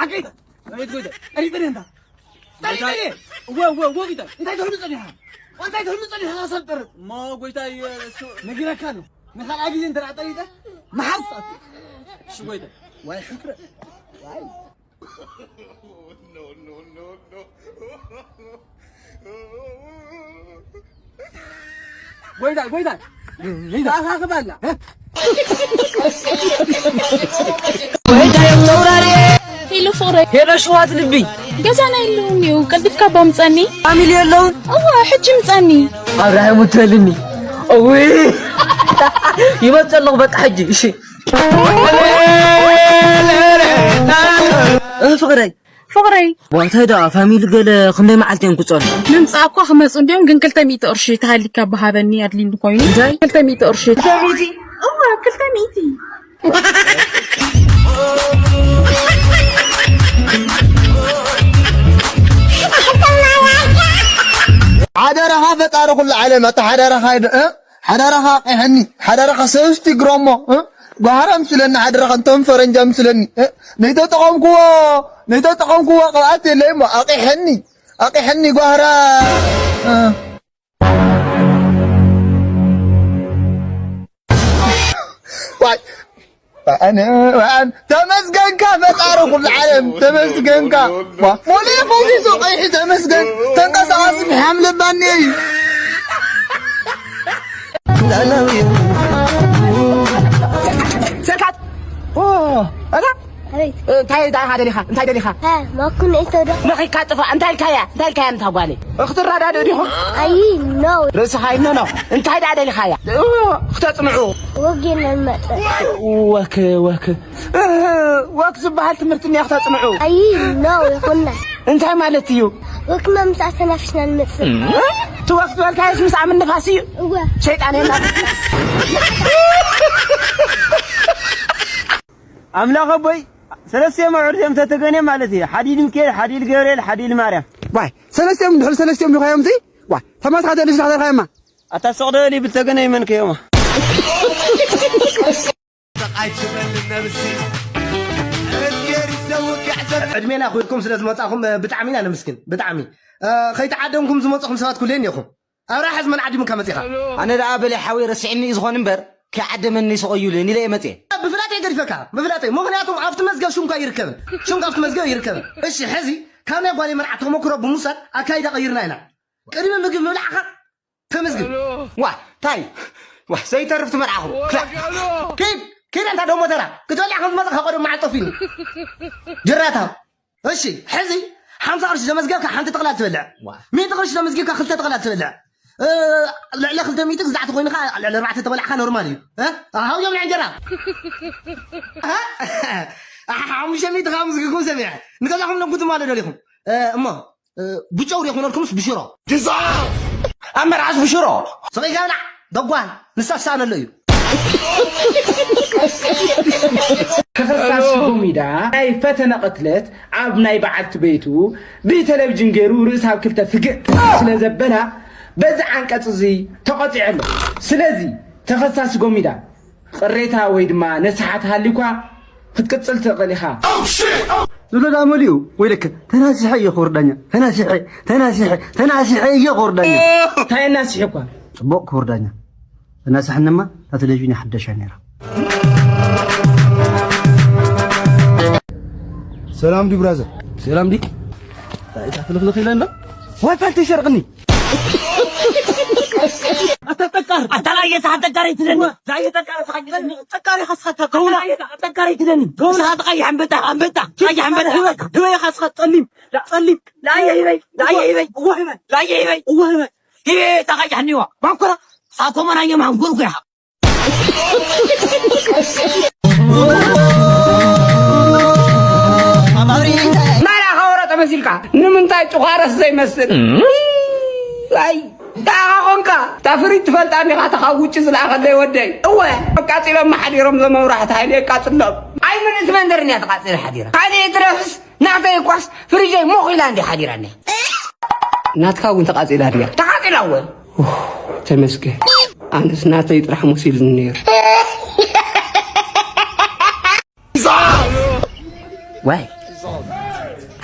ዓቀይታ! ኣቤት ጎይታ! ጠሪጠሪ እንታ! ጠሪጠሪ! እወ፣ እወ፣ እወ ጎይታ! እንታይ ትህሉ ጸኒሓ? እንታይ ትህሉ ጸኒሓ? ኣሳብ ጠርጥ! እሞ ጎይታይ፣ እሱ ነጊረካ ኣሎ። ንኻልኣይ ግዜ እንተ ደኣ ጠሪጠ፣ መሓዝ ትኣቱ። እሺ ጎይታ። ዋይ ሕፍረት! ዋይ! ጎይታ፣ ጎይታ፣ ጎይታ። ኣኻኽብ ኣላ። ሄሎ ፍቕረይ። ሄሎ ሽዋት ልቢ። ገዛና የለውን እዩ። ቀልጢፍካ እባ ምጻኒ። ፋሚሊ የለውን? እዋ፣ ሕጂ ምጻኒ። ኣብርሃ ይሙት በልኒ። እውይ። ይመጽእ ኣለኹ በቃ ሕጂ። እሺ። እ፣ ፍቕረይ። ፍቕረይ። ዋታይ ደኣ ፋሚሊ ገለ ክንደይ መዓልቲ እዮም ክጸኑ? ምምጻእ እኳ ክመጹ እንድዮም፣ ግን ክልተ ሚእቲ ቅርሺ ተሃሊካ ብሃበኒ ኣድልዩኒ ኮይኑ። እንታይ? ክልተ ሚእቲ ቅርሺ። ክልተ ሚእቲ? እዋ፣ ክልተ ሚእቲ። ሓደራኻ ፈጣሪ ኩሉ ዓለም፣ ኣታ ሓደራኻ ዶ-፣ እ? ሓደራኻ ኣቕሐኒ፣ ሓደራኻ ሰብስቲ ግሮሞ፣ እ? ጓህራ ምስለኒ፣ ሓደራኻ እንቶም ፈረንጃ ምስለኒ፣ እ? ነይተጠቐምክዎ፣ ነይተጠቐምክዎ ቅብኣት የለይ እሞ ኣቕሐኒ፣ ኣቕሐኒ ጓህራ፣ እ? ዋይ፣ ኣነ፣ ኣነ፣ ተመስገንካ ፈጣሪ ኩሉ ዓለም፣ ተመስገንካ። ዋ፣ ሞሌ ፈዚዙ ቀይሒ ተመስገን፣ ተንቀሳቐሲ ፍሓም ለባኒ እዩ። ላላዊ። ሰካት። ኦ፣ ኣታ? ኣቤት። እንታይ ደኣ ደሊኻ? እንታይ ደሊኻ? ሀ፣ ማኩን እቶ ዶ? ንኺካ ጥፋ። እንታይ ኢልካያ? እንታይ ኢልካያ ንታ ጓለይ? ክትረዳድኡ ዲኹም? ኣይ፣ ኖ። ርእስኻ ይኖ፣ ኖ። እንታይ ደኣ ደሊኻያ? ኦ፣ ክተጽንዑ። ወጊ ነመጠ። ወክ፣ ወክ። እህ፣ ወክ ዝበሃል ትምህርቲ እኒኣ ክተጽንዑ። ኣይ፣ ኖ፣ ይኹና። እንታይ ማለት እዩ? ወክ መምጻእ ተናፊስና ንመጽእ። እቲ ወክ ዝበልካዮስ ምስ ኣምን ንፋስ እዩ? እወ። ሸይጣን የላ። ኣምላኽ ኣቦይ፣ ሰለስተ መዑር እዮም ተተገነ ማለት እዩ። ሓዲል ሚካኤል፣ ሓዲል ገብርኤል፣ ሓዲል ማርያም። ዋይ፣ ሰለስቲኦም ድሕሪ ሰለስቲኦም ዲኻ እዮም እዚ? ዋይ፣ ተማስኻ ተልሽ ዳሕተርካ የማ። ኣታ ሶቕ ደበል ይብል ተገነ ይመን ከየማ። ሰቃይ ትበል ነብሲ። እግዚኣብሔር ይዘውግ ያዕዘብ። ዕድሜና ኩልኩም ስለ ዝመጻኹም፣ እ፣ ብጣዕሚ ኢና ነመስግን። ብጣዕሚ። እ፣ ከይተዓደምኩም ዝመጻኹም ሰባት ኩሌን ኢኹም። ኣብርሃ ሕዚ መን ዓዲሙካ መጺኻ? ኣነ ደኣ በለ ሓወይ ረሲዕኒ እዩ ዝኾን እምበር፣ ከይዓደመኒ ስቕ እዩልን ኢለ እየ መጽየ። ብፍላጥ እየ ገዲፈካ፣ ብፍላጥ እየ። ምኽንያቱም ኣብቲ መዝገብ ሽምካ ኣይርከብን። ሽምካ ኣብቲ መዝገብ ኣይርከብን። እሺ፣ ሕዚ ካብ ናይ ጓለይ መርዓ ተመክሮ ብምውሳድ ኣካይዳ ቀይርና ኢና። ቅድሚ ምግቢ ምብላዕኻ ተመዝግብ። ዋ፣ ታይ? ዋ፣ ዘይተርፍ ትመርዓኹ። ክላ-፣ ኪድ፣ ኪድ ኣንታ ደሞ ተራ። ክትበልዕ ከም ዝመጽእ ካብ ቀደም መዓልቲ ጠፊእኒ። ጅራታ። እሺ፣ ሕዚ ሓምሳ ቅርሺ ዘመዝገብካ ሓንቲ ጥቕላል ትበልዕ። ዋ። ሚእቲ ቅርሺ ዘመዝገብካ ክልተ ጥቕላል ትበልዕ። እ፣ ልዕሊ ክልተ ሚእቲ ግዛዕቲ ኮይኑ ከዓ ልዕሊ ኣርባዕተ ተበላዕካ ኖርማል እዩ። እ? ሃውዮም ናይ እንጀራ። እ? ሓሙሽተ ሚእቲ ከዓ ምዝግኩም ሰሚዐ። ንገዛኹም ነጉትም ኣሎ ደሊኹም። እ፣ እሞ፣ እ፣ ብጨው ዶ ይኹነልኩምስ ብሽሮ? ጅዛ! ኣብ መርዓስ ብሽሮ? ስቕ ኢልካ ብላዕ፣ ደጓል፣ ንሳ ትሰኣነሉ እዩ። ተኸሳሲ ጎሚዳ ናይ ፈተነ ቅትለት ኣብ ናይ በዓልቲ ቤቱ ብቴሌቪዥን ገይሩ ርእሳ ኣብ ክልተ ፍግእ ስለ ዘበላ በዚ ዓንቀጽ እዚ ተቐጺዑ ኣሎ። ስለዚ ተኸሳሲ ጎሚዳ ቅሬታ ወይ ድማ ነስሓት ሃልዩኳ ክትቅጽል ትኽእል ኢኻ። ዝብሎ ደኣ መሊኡ ወይለከ ተናሲሐ እየ ክቡር ዳኛ፣ ተናሲሐ፣ ተናሲሐ፣ ተናሲሐ እየ ክቡር ዳኛ። እንታይ ኣናሲሕኳ? ጽቡቕ ክቡር ዳኛ። ተናሳሕንማ እታ ቴሌቪዥን ይሓደሻ ነይራ። ሰላም ዲ ብራዘር? ሰላም ዲ? እንታይ እታ ፍልፍልኽ ኢለ እንዶ? ዋይ ፓንት ይሰርቕኒ። ኣታ ጠቃር። ኣታ ላየ ሰሓ ጠቃር ይትለኒ። ላየ ጠቃር ተሓጅለኒ። ጠቃር ኢኻ ስኻ እታ ገውላ። ላየ ጠቃር ይትለኒ። ገውላ። ስኻ ተቐይሕ ኣንበጣ፣ ኣንበጣ። ተቐይሕ ኣንበጣ። ህበይ፣ ህበይ ኢኻ ስኻ ጸሊም። ጸሊም። ላየ ህበይ፣ ላየ ህበይ። እወ ህበይ። ላየ ህበይ። እወ ህበይ። ህበይ ተቐይሕ እኒዋ። ባንኮራ። ሳኮመናኛ ማንጎር ኩያ። ማራ ከወረ ተመሲልካ ንምንታይ ጭዃረስ ዘይመስል? ኣይ፣ ደኣ ኾንካ፣ እታ ፍሪጅ ትፈልጣ እንዲኻ፣ እታ ካብ ውጭ ዝለኣኸለይ ወደይ። እወ፣ ኣቃጺሎማ ሓዲሮም፣ ዘመብራህቲ ሃይለ የቃጽሎም። ኣይ፣ ምልእቲ መንደር እንድያ ተቃጺላ ሓዲራ። ካልእ ይትረፍስ፣ ናተይ እኳስ ፍሪጀይ ሞኽ ኢላ እንድያ ሓዲራ እኒኣ። ናትካ እውን ተቃጺላ ድያ? ተቃጺላ እወ። ኡፍ፣ ተመስገን። ኣነስ ናተይ ጥራሕ መሲሉኒ ነይሩ። ዋይ፣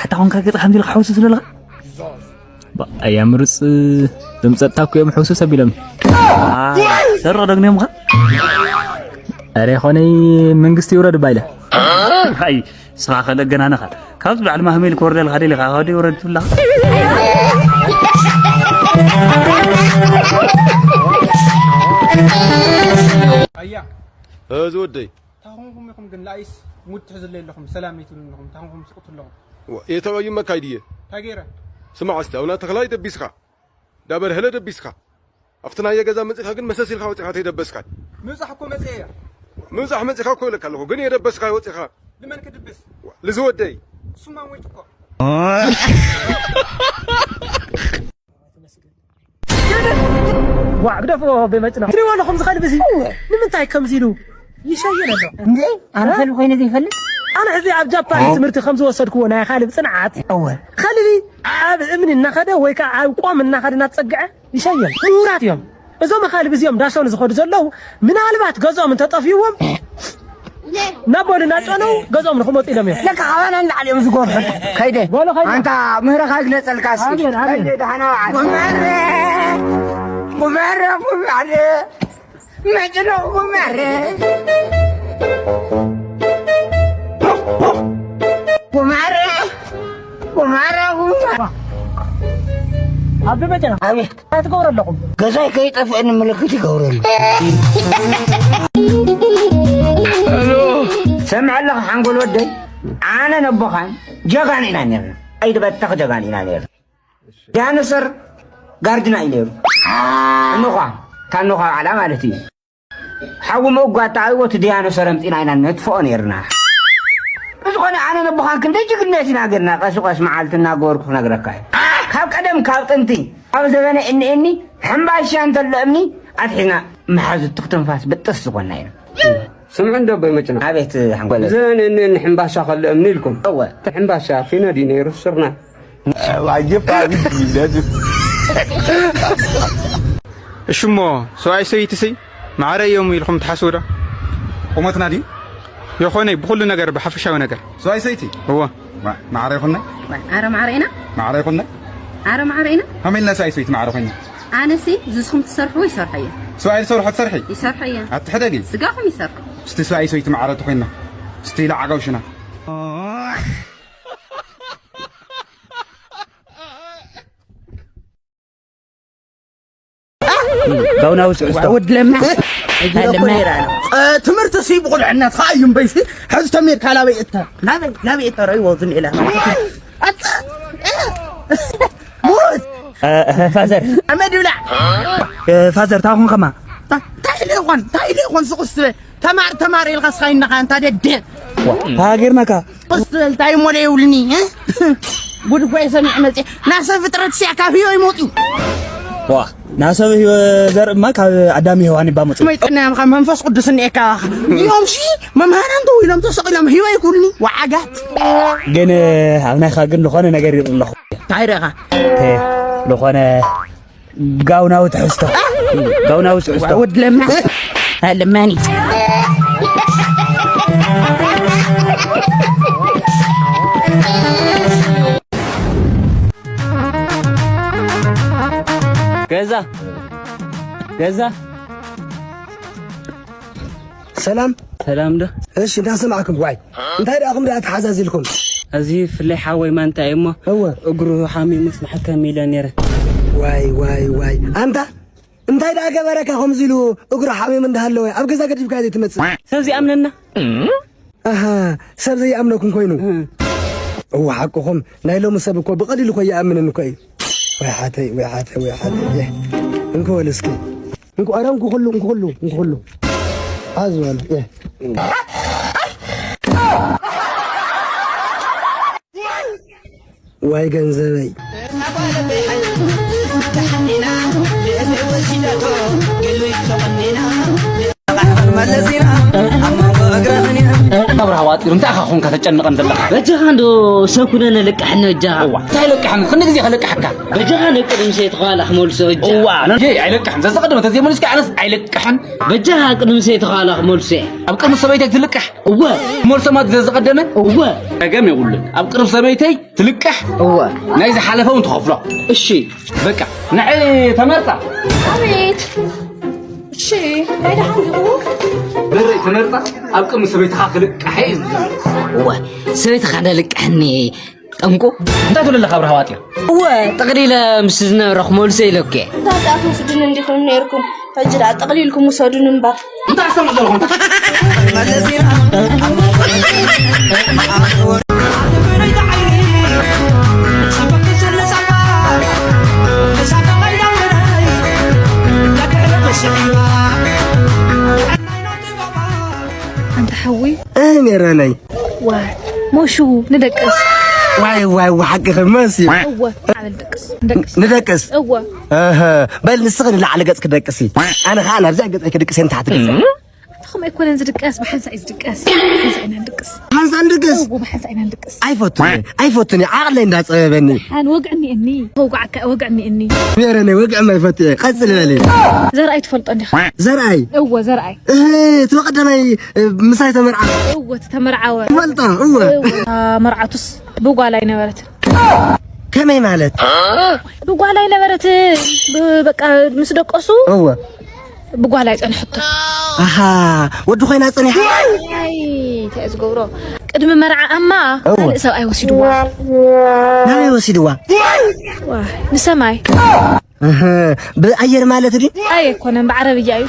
ሓታ ኾንካ ገጽ ከምዚ ኢልካ ሕውስስ ኣለኻ? ባ-፣ ኣያ ምሩጽ፣ ድምጸትካ እኮ እዮም ሕውስስ ኣቢሎም። አ፣ ሰረቕ ዶ ግንዮም ኸ? ኣረ ኾነይ መንግስቲ ይውረድ ባይለ። ኣይ፣ ስኻ ከለ ገናነኻ። ካብዚ ላዕሊ ማህመል ክወርደልካ ደሊኻ፣ ከደ ይውረድ ትብላ። ኣያ። እዚ ወደይ። ታኹንኩም ኢኹም ግን ላይስ ሙድ ትሕዝለይ ኣለኹም፣ ሰላም ይትብሉ ኣለኹም፣ ታኹንኩም ስቁት ኣለኹም። ዋ፣ የተባዩ መካይ ድየ? ታጌረ። ስማዕ እስቲ፣ ኣብና ተኽላይ ደቢስካ፣ ዳበርህለ ደቢስካ፣ ኣብቲ ናየ ገዛ መጺኻ ግን መሰስ ኢልካ ወጺኻ ተይደበስካ። ምብጻሕ እኮ መጺአ እያ። ምብጻሕ መጺኻ እኮ ኢለካ ኣለኹ፣ ግን የደበስካ ወጺኻ። ልመን ክድብስ? ዋ፣ ልዚ ወደይ። እሱማ ሞይቱ እኮ። ዋ፣ ግደፍዎ በመጭና። ትሪእዎ ኣለኹም እዚ ከልቢ እዚ? እወ። ንምንታይ ከምዚ ኢሉ ይሸይን ኣሎ? እንዴ? ኣነ ከልቢ ኮይነ ዘይፈልጥ? ኣነ ሕዚ ኣብ ጃፓን ትምህርቲ ከም ዝወሰድክዎ ናይ ካልብ ጽንዓት፣ እወ። ከልቢ ኣብ እምኒ እናኸደ ወይ ከዓ ኣብ ቆም እናኸደ እናተጸግዐ ይሸይን። ምሁራት እዮም። እዞም ከልቢ እዚኦም ዳሸን ዝኸዱ ዘለዉ ምናልባት ገዝኦም እንተጠፍይዎም ናብ በሉ እናጨነው ገዝኦም ንኽመጡ ኢሎም እዮም። ለካ ካባና ንላዕሊ እዮም ዝጎርሑ። ከይደ። በሉ ከይደ። ኣንታ ምህረኻ ይግለጸልካ እስኪ። ኣሜን፣ ኣሜን። ከይደ ደሓና ውዓል። ጉመረ፣ ጉመረ፣ ጉመረ። መጭኖ ጉመረ። ጉመረ፣ ጉመረ፣ ጉመረ። ኣብ መጨረሻ ኣቤት። እንታይ ትገብሩ ኣለኹም? ገዛይ ከይጠፍእኒ ምልክት ይገብረሉ። ሰምዐ ኣለኻ ሓንጎል ወደይ፣ ኣነ ነቦኻን ጀጋኑ ኢና ነርና። ኣይድበተኽ ጀጋኑ ኢና ነርና። ዳይኖሰር ጋርድና እዩ ነይሩ። እንዃ፣ ታንዃ ባዕላ ማለት እዩ። ሓዊ ምእጓድ ተዓብዎ እቲ ዲያኖሰር ኣምጺና ኢና ነጥፍኦ ነይርና። ብዝኾነ ኣነ ነቦኻን ክንደይ ጅግነት ኢና ገርና፣ ቀስ ብቐስ መዓልቲ እናገበርኩ ክነግረካ እየ። ካብ ቀደም ካብ ጥንቲ፣ ኣብ ዘበነ እኒ እኒ፣ ሕምባሻ እንተሎ እምኒ ኣትሒዝና ምሓዝ፣ ትኽትንፋስ ብጥስ ዝኾንና ኢና። ስምዑ እንዶ ኣቦይ መጭና። ኣቤት ሓንጎለይ። ዘበነ እኒ እኒ ሕምባሻ ከሎ እምኒ ኢልኩም። እወ። እቲ ሕምባሻ ፊኖ ድዩ ነይሩ ስርና? እሺ እሞ ሰብኣይ ሰበይቲ ሲ ማዕረ እዮም ኢልኩም ትሓስቡ ዶ? ቁመትና ድዩ? የኾነ ብኹሉ ነገር ብሓፈሻዊ ነገር። ሰብኣይ ሰበይቲ? እወ። ማ-፣ ማዕረ ይኹንና? ኣረ ማዕረ ኢና። ማዕረ ይኹንና? ኣረ ማዕረ ኢና። ከመይ ኢልና ሰብኣይ ሰበይቲ ማዕረ ኮይና? ኣነሲ ዝስኹም ትሰርሕዎ ይሰርሐ እየ። ሰብኣይ ዝሰርሖ ትሰርሒ? ይሰርሐ እየ። ኣትሕደጊ? ስጋኹም ይሰርሑ። እስቲ ሰብኣይ ሰበይቲ ማዕረ ተኾይና። እስቲ ኢላ ዓጋው ሽና። ጋውናዊ ስዕስቶ። ወድ ለማ። ለማ ይራ ነው። እ፣ ትምህርቲ ሲ ብቑልዕነትካ እዩ እምበይሲ፣ ሕዚ ተሚርካ ናበይ እተ? ናበይ፣ ናበይ እተ ረይዎ ዝን ኢለ። ኣታ፣ እ፣ ሙት። እ፣ እ፣ ፋዘር። ኣመድ ይብላዕ። እ፣ ፋዘር፣ ታኹን ከማ? ታ-፣ ታይ ኢለ ይኾን? ታይ ኢለ ይኾን ስቕ ስትበል? ተማር፣ ተማር ኢልካ ስኻ ይነኻ እንታ ደደ። ሃገርናካ። ቁስ ትበል፣ እንታይ እሞ ደይብልኒ፣ እ? ጉድ እኮ እየ ሰሚዐ መፅየ። ናሰ ፍጥረት ሲያ ካብ ህዮ ይመፅዩ። ዋ፣ ናሰብ ህዮ ዘርእማ ካብ ኣዳም ሄዋን ይባ መፅዩ። መይጠና እዮም ካብ መንፈስ ቅዱስ እኒኤካ ባኻ። እዮም ሺ መምሃራን ተው ኢሎም ተሰቒሎም ህዮ ይኩልኒ። ወዓጋት። ግን ኣብ ናይኻ ግን ዝኾነ ነገር ይርኢ ኣለኹ። እንታይ ደኻ? እ፣ ዝኾነ ጋውናዊ ትሕዝቶ። ጋውናዊ ትሕዝቶ። ወድ ለማ። ለማኒ። ገዛ። ገዛ። ሰላም። ሰላም ዶ? እሺ፣ እንዳሰማዕኩም። ዋይ፣ እንታይ ደኣ ኹም ደኣ ተሓዛዚልኩም? እዚ ፍለይ ሓወይ ማንታ እየ እሞ፣ እወ። እግሩ ሓሚሙስ ንሕከም ኢለ ነይረ። ዋይ፣ ዋይ፣ ዋይ። ኣንታ፣ እንታይ ደኣ ገበረካ ከምዚ ኢሉ እግሩ ሓሚሙ እንዳሃለወ ኣብ ገዛ ገዲፍካ ዘይትመጽእ? ሰብ ዘይኣምነና። ኣሃ፣ ሰብ ዘይኣምነኩም ኮይኑ። እህ። እወ፣ ሓቅኹም። ናይ ሎሚ ሰብ እኮ ብቐሊሉ እኮ ይኣምንን እኮ እዩ። ወይ ሓተይ፣ ወይ ሓተይ፣ ወይ ሓተይ። እንኮ በሉ እስኪ። እንኩ፣ ኧረ እንኩ ኩሉ፣ እንኩ ኩሉ፣ እንኩ ኩሉ። ሓዝ በሉ። እ። ዋይ ገንዘበይ። መለሲና ኣብ መንጎ እግረኽን እየ። ኣብርሃ ዋጢሩ እንታይ ኢኻ ኾንካ ተጨንቐን ዘለኻ? በጃኻ እንዶ ሰብ ኩነ ነልቅሐኒ በጃኻ። እዋ እንታይ ለቅሐኒ? ክንዲ ግዜ ከለቅሐካ። በጃኻ ነቅድም ሰይትኻ ላኽ መልሶ በጃኻ። እዋ ነጌ ኣይለቅሕን። ዘዝቐደመ ተዘይመልስካ ኣነስ ኣይለቅሕን። በጃኻ ቅድም ሰይትኻ ላኽ መልሶ። ኣብ ቅድሚ ሰበይተይ ትልቅሕ? እወ። መልሶ ማለት ዘዝቐደመ? እወ። ጸገም የብሉን። ኣብ ቅድሚ ሰበይተይ ትልቅሕ? እወ። ናይ ዝሓለፈ እውን ትኸፍሎ። እሺ። በቃ ንዒ ተመርጻ። ኣቤት። እሺ፣ ናይ ደሓን ዲኹ? ብርዒ ተመርጻ ኣብ ቅድሚ ሰበይትኻ ክልቅሐ እዩ ዝብል። እወ፣ ሰበይትኻ ነልቅሐኒ ጠንቁ። እንታይ ትብል ኣለኻ ኣብርሃ ዋጢር? እወ፣ ጠቕሊለ ምስ ዝነበረ ክመልሶ ኢለኩ እየ። እዛ ደኣ ትወስድኒ እንዲኹም ነይርኩም፣ ሕጂ ደኣ ጠቕሊልኩም ውሰዱኒ እምበር። እንታይ ትሰምዕ ዘለኹም? ኣንታ ሓዊ። እ፣ ሜረነይ። ዋይ፣ ሞሹ፣ ንደቅስ። ዋይ፣ ዋይ፣ ዋይ፣ ሓቅኺ መሲ። እወ፣ ዓበል ደቅስ፣ ንደቅስ። ንደቅስ? እወ። እህ፣ በል ንስኺ ንላዕሊ ገጽ ክደቅሲ። ኣነ ኸኣ ናብዛ ገጽ ክድቅስ እየ ንታሕቲ ገጽ። ኣንታ ከምኡ ኣይኮነን ዝድቀስ፣ ብሓንሳእ እዩ ዝድቀስ። ብሓንሳእ ኢና ንድቅስ። ሓንሳእ ንድቅስ? እወ፣ ብሓንሳእ ኢና ንድቅስ። ኣይፈቱን እየ፣ ኣይፈቱን እየ፣ ዓቕለይ እንዳጸበበኒ። ሓን ወግዕኒ እኒ፣ ወግዓካ ወግዕኒ እኒ። ሜረነይ፣ ወግዕማ ይፈቱ እየ፣ ቀጽል በሊ። ዘርኣይ ትፈልጦ እንዲኻ? ዘርኣይ? እወ፣ ዘርኣይ። እህ፣ እቲ ቀዳማይ፣ እ፣ ምሳይ ተመርዓ። እወ፣ እቲ ተመርዓወ። ትፈልጦ፣ እወ። እወ፣ እታ መርዓቱስ ብጓል ኣይነበረትን። ከመይ ማለት? ብጓል ኣይነበረትን። ብ-፣ በቃ ምስ ደቀሱ እወ። ብጓል ኣይጸንሐቶ። ኣሃ፣ ወዲ ኮይና ጸኒሓ? ኣይ፣ እንታይ እየ ዝገብሮ? ቅድሚ መርዓኣማ እወ። ካልእ ሰብኣይ ወሲድዋ። ናበይ ወሲድዋ? ዋ፣ ንሰማይ። እህ፣ ብኣየር ማለት ድዩ? ኣይ ኣይኮነን፣ ብዓረብያ እዩ።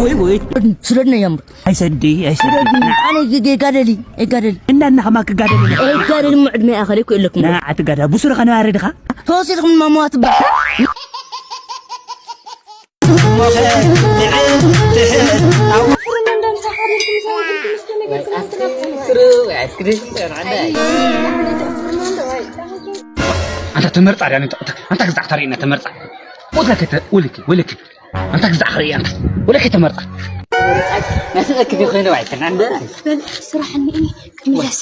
ወይ ወይ ስለድነ የምር ኣይሰዲ ኣይሰዲ ኣነ ይጋደሊ ይጋደሊ እና እና ከማ ክጋደሊ ይጋደሊ ምዕድመ ኣኸለ ኩ የለኩም ና ኣትጋዳ ብሱር ከነባሪ ድኻ ተወሲድኩም ማማዋ ትበሃል ኣንታ ተመርጻ ዲያ ኣንታ ኣንታ ግዛዕ ተርእየና ተመርጻ ወለከ ወለከ ወለከ ኣንታ ግዛዕ ተርእየ ኣንታ ወለከ ተመርጻ ናስለክ ቢኾይነ ዋይተና እንደ ስራሕኒ እኔ ክምለስ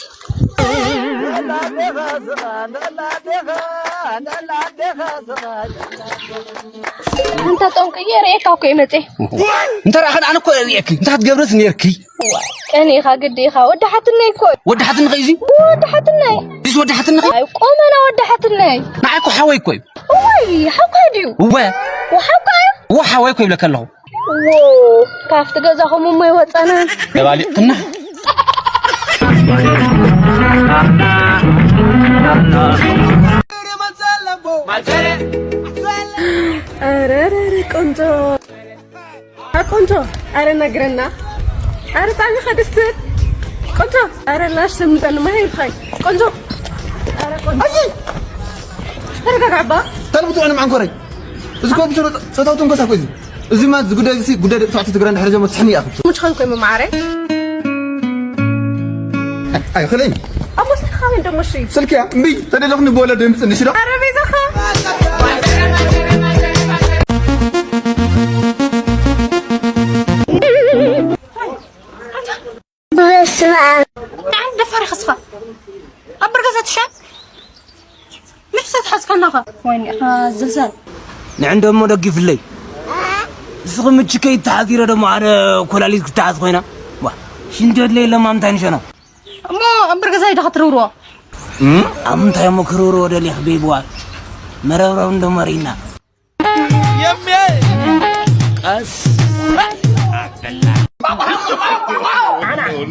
እንተ ጠንቅየ ርእየካ እኮ ይመፀ እንተ ረኣኸን ኣነ እኮ ርእየኪ እንታይ ክትገብርስ ነርኪ ቀኒ ኢኻ ግዲ ኢኻ ወዲ ሓትነይ እኮ ወዲ ሓትንኸ እዚ ወዲ ሓትነይ እዚ ወዲ ሓትንኸ ኣይ ቆመና ወዲ ሓትነይ ንዓይ እኮ ሓወይ እኮ እዩ እዋይ ሓውካ ድዩ እወ ሓውካ እዩ እወ ሓወይ እኮ ይብለካ ኣለኹ ካብቲ ገዛኹም እሞ ይወፀና ተባሊቕክና ቆንጆ ቆንጆ ኣረ ነግረና ኣረ ጣሚ ከድስት ቆንጆ ኣረ ላሽ ሰምጠን ማሄር ፋይ ቆንጆ ኣረ ቆንጆ ተረጋጋባ ተልብቱ ዕንም ዓንኮረይ እዚ ኮምፒውተር ጾታው ትንኮሳ እኮ እዚ እዚ ማለት እዚ ጉዳይ እዚ ጉዳይ ደቂ ተባዕትዮ ትግራይ እንድሕር ጀመር ትሕኒ እያ ክትብሎ። ምሽ ኸንኮ ይመማዓረ? ኣይኽእልን። ኣብ ወስድካ ኸመይ ደሞ እሺ? ስልኪ እያ እምቢ ተደለኹ ንብወለዶ የምፅእ ንሽዶ። ኣረ ቤዛኻ። በስመ ኣብ። ደፋር ኢኻ እስኻ። ኣብ በርገዛ ትሻ? ምሕሰት ሓዝካናኻ። ወይኒ ኢኻ ዘዛል። ንዕንደሞ ደጊፍለይ። እስኺ ምችከይ ተሓዚረ ደሞ ሓደ ኮላሊት ክትሓዝ ኮይና። ዋ፣ ሽንት የድለይ ለማ ምንታይ ንሸና። እሞ እምበር ገዛይ ዳኻ ትረውርዎ? እም? ኣብ ምንታይ እሞ ክረውርዎ ደሊኽ ቤብዋ? መረብረብ እንዶ መሪና። የሜ ቀስ ኣበላ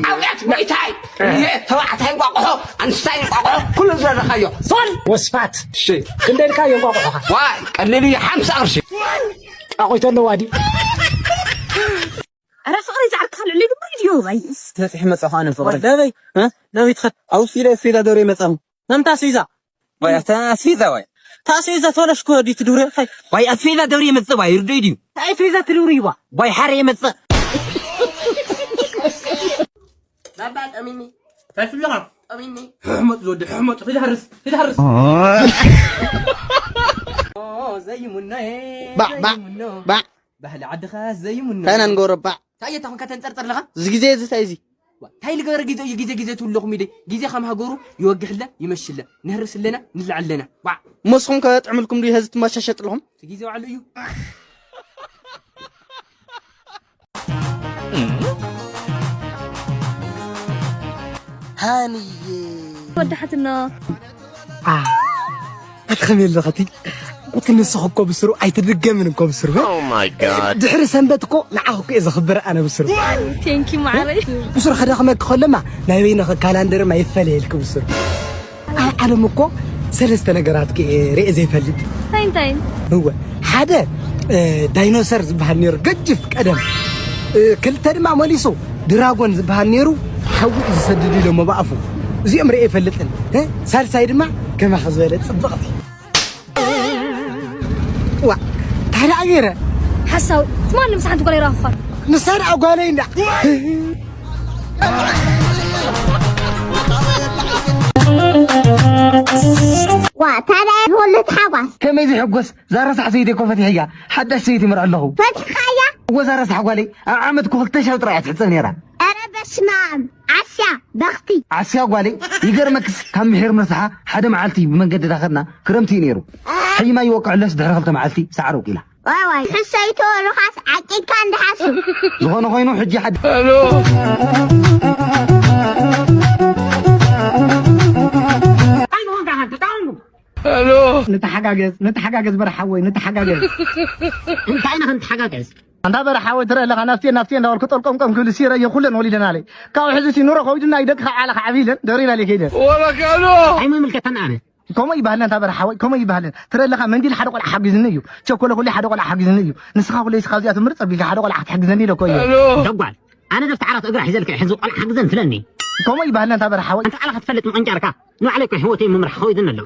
ኣውያት ጎይታይ ይሄ ተባዕታይ እንቋቑሖ ኣንስታይ እንቋቑሖ ኩሉ ዝደረኻዮ ዞል ወስፋት እሺ ክንደልካ የንቋቑሖኻ ዋይ ቀሊል እዩ ሓምሳ ቅርሺ ጣቆይቶ ኣለዋ ድዩ ኣረ ፍቕሪ ዛዕርካ ልዕሊ ግብሪ ድዮ ባይ ተፂሕ መፃ ኳነ ፍቕሪ ደበይ ደበይ ትኸድ ኣውሲለ ፊላ ደብረ መፃም ነምታ ስዊዛ ወይ ኣስቤዛ ወይ ታስቤዛ ተወለሽኮ ዲ ትድውሪ ኸይ ወይ ኣስቤዛ ደብሪ የመጽእ ወይ ርዶ እዩ ኣስቤዛ ትድውሪ ይዋ ወይ ሓረ የመጽእ ባባ ጠሚኒ እንታይ ትብለኻ? ጠሚኒ። ሕመጥ ዝወዲ ሕመጥ፣ ሂድ ሃርስ፣ ሂድ ሃርስ። ኦ፣ ዘይሙኖ፣ እ፣ ባዕ፣ ባዕ፣ ዘይሙኖ። ባዕ። ባህሊ ዓድኻ ዘይሙኖ። እንታይ ኢና ንገብሮ፣ ባዕ? እንታይ እየ፣ ታኹን ከተንጸርጸር ኣለኻ? እዚ ግዜ እዚ እንታይ እዚ? ዋ፣ እንታይ ልገበር፣ ግዜ እዩ፣ ግዜ፣ ግዜ ትብለኹም ኢደይ። ግዜ ከም ሃገሩ ይወግሕለ፣ ይመሽለ። ንህርስ ኣለና፣ ንልዓል ኣለና። ዋ። መስኹም ከጥዕምልኩም ድዩ፣ ሀዚ ትመሻሸጥ ኣለኹም? እቲ ግዜ ዋዕሉ እዩ። ሃንዬ። ወዳሓትና። ኣ፣ ኣቲ ከመይ ኣለኸቲ? እቲ ንስኺ እኮ ብስሩ ኣይትድገምን እኮ ብስሩ። Oh my God። ድሕሪ ሰንበት እኮ ንዓኺ እኮ እየ ዘኽብር ኣነ ብስሩ። Thank you ማዓረይ። ብስሩ ከደኽመኪ ከሎማ ናይ በይንኺ ካላንደርማ ይፈለየልኪ ብስሩ። ኣብ ዓለም እኮ ሰለስተ ነገራት ከ ርኤ ዘይፈልጥ። እንታይ እንታይ? እወ፣ ሓደ፣ እ፣ ዳይኖሰር ዝበሃል ነይሩ፣ ገጅፍ ቀደም። እ፣ ክልተ ድማ መሊሱ ድራጎን ዝበሃል ነይሩ፣ ሓዊ እዩ ዝሰድድ ኢሎሞ ብኣፉ። እዚኦም ርኤ ይፈልጥን። እ፣ ሳልሳይ ድማ ከማኺ ዝበለ ጽብቕቲ። ዋ፣ እንታይ ደኣ ገይረ? ሓሳዊ፣ ትማሊ ምሳሕ ሓንቲ ጓል ይረኽብኳ። ንሳ ደኣ ጓለይ እንዳ። ዋ፣ ታዲያ ወሎ ተሓጓስ። ከመይ ዝሕጎስ? እዛ ረሳሕ ሰይቲ እኮ ፈቲሐያ። ሓዳሽ ሰይቲ ይምርዖ ኣለኹ። ፈቲሕካያ? እወ፣ እዛ ረሳሕ ጓለይ ኣብ ዓመት እኮ ክልተ ሻው ጥራይ እያ ትሕጸብ ነይራ። ኧረ በስመ ኣብ። ዓስያ፣ በኽቲ። ዓስያ ጓለይ፣ ይገርመክስ ካብ ምሒር ምርሳሓ ሓደ መዓልቲ ብመንገዲ ዳኸድና ክረምቲ እዩ ነይሩ። ሕይማ ይወቅዕለስ ድሕሪ ክልተ መዓልቲ ሳዕሪ ውቂላ። ዋይ ዋይ፣ ሕሰይቶ ሉኻስ ዓቂድካ እንድሓሱ። ዝኾነ ኮይኑ ሕጂ ሓድ-፣ ሄሎ። እንታይ ዝኾንካ ሓንቲ? እንታይ ኾንኩም? ሄሎ። ንተሓጋገዝ፣ ንተሓጋገዝ በረሓወይ፣ ንተሓጋገዝ። እንታይ ኢና ክንተሓጋገዝ? ኣንታ በረሓወይ ትረአ ኣለኻ፣ ናፍትየን፣ ናፍትየን እንዳበልኩ ጠልቆምቆም ክብል ሲረ እየ ኩለን ወሊደናለይ። ካብኡ ሕዚ እቲ ኑሮ ከዊዱና እዩ፣ ደቂ ካብ ዓላ ክዓቢ ኢለን ደሪናለይ ከይደን። ወረካሎ። ኣይምምልከተና ኣነ። ከምኡ ይበሃልን ኣንታ በረሓወይ፣ ከምኡ ይበሃልን። ትረአ ኣለኻ መንዲል ሓደ ቆልዓ ሓጊዝኒ እዩ። ቸኮለ ኩሉ ሓደ ቆልዓ ሓጊዝኒ እዩ። ንስኻ ኩሉ ስኻ እዚኣ ትምህር ጸቢልካ ሓደ ቆልዓ ክትሕግዘኒ ኢለኮ እየ። ሄሎ። ደጓል። ኣነ ደፍቲ ዓራት እግራ ሒዘልካ ሕዚ ቆልዓ ሓግዘን ትለኒ። ከምኡ ይበሃልን ኣንታ በረሓወይ። ኣንታ ቃልካ ትፈልጥ ምቕንጫርካ። ንባዕለይ እኮ ህይወተይ ምምራሕ ከዊድኒ ኣሎ።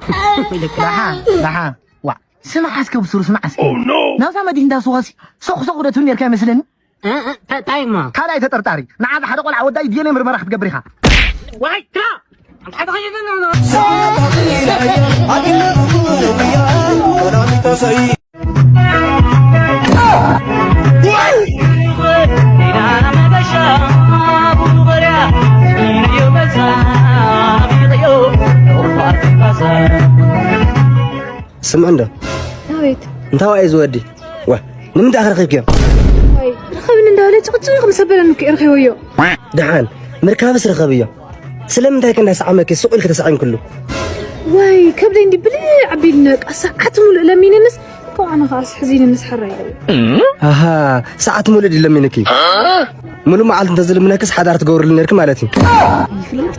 ደሓን፣ ደሓን። ዋ፣ ስማዕ እስከ ብሱሩ፣ ስማዕ እስከ። Oh no! ናብዛ መዲህ እንዳ ሱቐሲ ሶኽ ሶኽ ዶ ትብል ነርካ ይመስለኒ? እ፣ እ፣ ታ-፣ ታይማ። ካልኣይ ተጠርጣሪ፣ ንዓ ሓደ ቆልዓ ወዳኢ ዲ ኤን ኤ ምርመራ ክትገብር ኢኻ። ዋይ፣ ትራ! ኣንታ ሓደ ኸይደ ነው ነው። ስምዕ እንዶ። ኣቤት። እንታይ ዋይ እዚ ወዲ? ዋ፣ ንምንታይ ኣኽረኺብክዮ? ኣይ፣ ርኸብኒ እንዳበለ ጭቕጭቕ ኢኹም ሰበለኒ እኮ ረኺበዮ። ደሓን፣ ምርካብስ ርኸብዮ። ስለምንታይ ከ እንዳሰዓመኪ ሱቕ ኢልኪ ተሳዒምክሉ? ዋይ፣ ከብደይ እንዲ ብልዕ ኣቢልኒ፣ በቃ ሰዓት ሙሉእ ለሚንንስ፣ ካብኡ ኣነ ኸዓ ኣስሕዚንንስ ሕራይ ኢለ። ኣሃ፣ ሰዓት ሙሉእ ድዩ ለሚንኪ? ሙሉእ መዓልቲ እንተዝልምነክስ ሓዳር ትገብርሉ ነርኪ ማለት እዩ። ይፍለጥ።